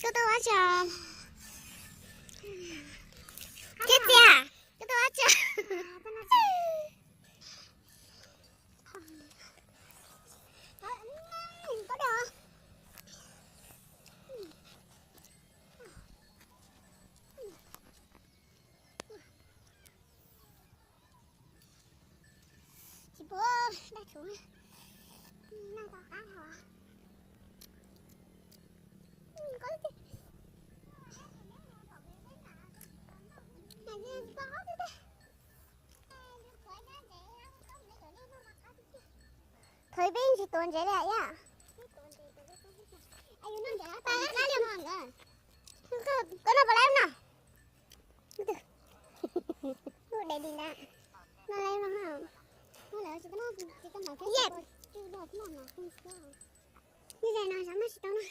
Koj tuaj ua tsi? Txiab txiab, koj tuaj ua tsi? Tsis pub daj tshuv, noj tau qab hos. Thov peb tsis tuav ntsev li yam. Koj noj puas laib no? Lub dev li ntawd. Noj laib no. Yej, yej no xav muaj tsis tau no.